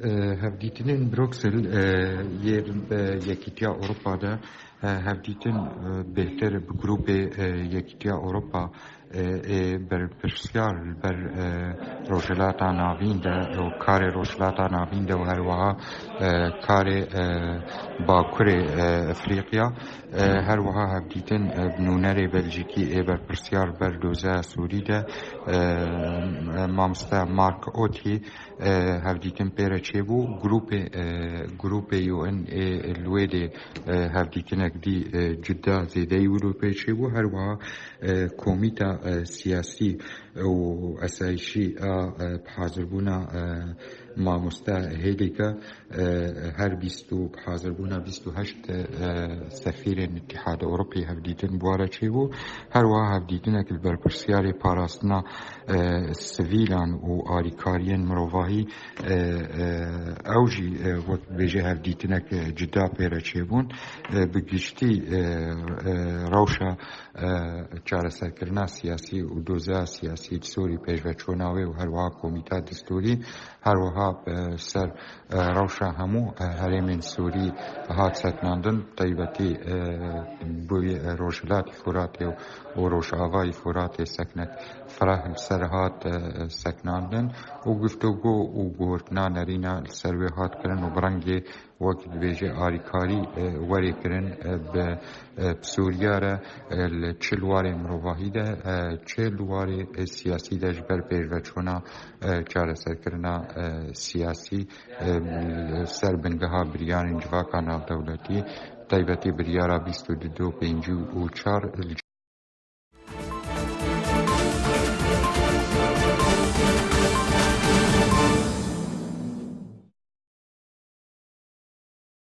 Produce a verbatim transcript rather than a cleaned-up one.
E, hevdîtinên Bruksel, e, yê, e, Yekîtiya Ewropa de, e, hevdîtin, e, bêhtir bi grûpê, e, Yekîtiya Ewropa, e, ê berpirsiyar li ber, e, Rojhilata Navîn de û karê Rojhilata Navîn de û her wiha, e, karê, e, Bakurê, e, Efrîqiya, e, her wiha hevdîtin, e, bi nûnerê Belcîkî ê berpirsiyar ber doza Sûrî de, e, e, mamoste Mark Oti, e, hevdîtin pê re çêbû. Grûpê, e, grûpê U N ê li wê dê, e, hevdîtinek dî, e, cida zêdeyî wilo pê çêbû. Her wiha, e, komîta, e, siyasî û esayîşî a, e, bi hazirbûna, e, mamoste Hêdîka, e, her bîst û bi hazirbûna bîst û heşt, e, sefîrên Îtîhada Ewropî hevdîtin bi wa re çêbû. Her wiha hevdîtinek li berpirsiyarê parastina, e, sivîlan û alîkariyên mirovahî, e, e, ew jî, e, wek dibêje hevdîtinek, e, cida pê re çêbûn. E, bi giştî, e, e, rewşa, e, çareserkirina siyasî û doza siyasî li Sûrî pêşveçûna wê û her wiha komîta distûrî, her wiha, e, ser, e, rewşa hemû, e, herêmên Sûrî hat sekinandin, taybetî, e, bi, e, Rojhilatê Furatê û Rojavayê Furatê sekinek fireh li ser hat, e, sekinandin û guftûgo û guhertina nerîna li ser wê hat kirin û bi rengê wek dibêje alîkarî, e, werê kirin, e, bi, e, bi Sûriya re, e, li çi li warê mirovahî de, e, çi li warê, e, siyasî de ji ber pêşveçûna, e, çareserkirina, e, siyasî, e, li ser bingeha biryarên civaka navdewletî, taybetî biryara bîst û du, pêncî û çar li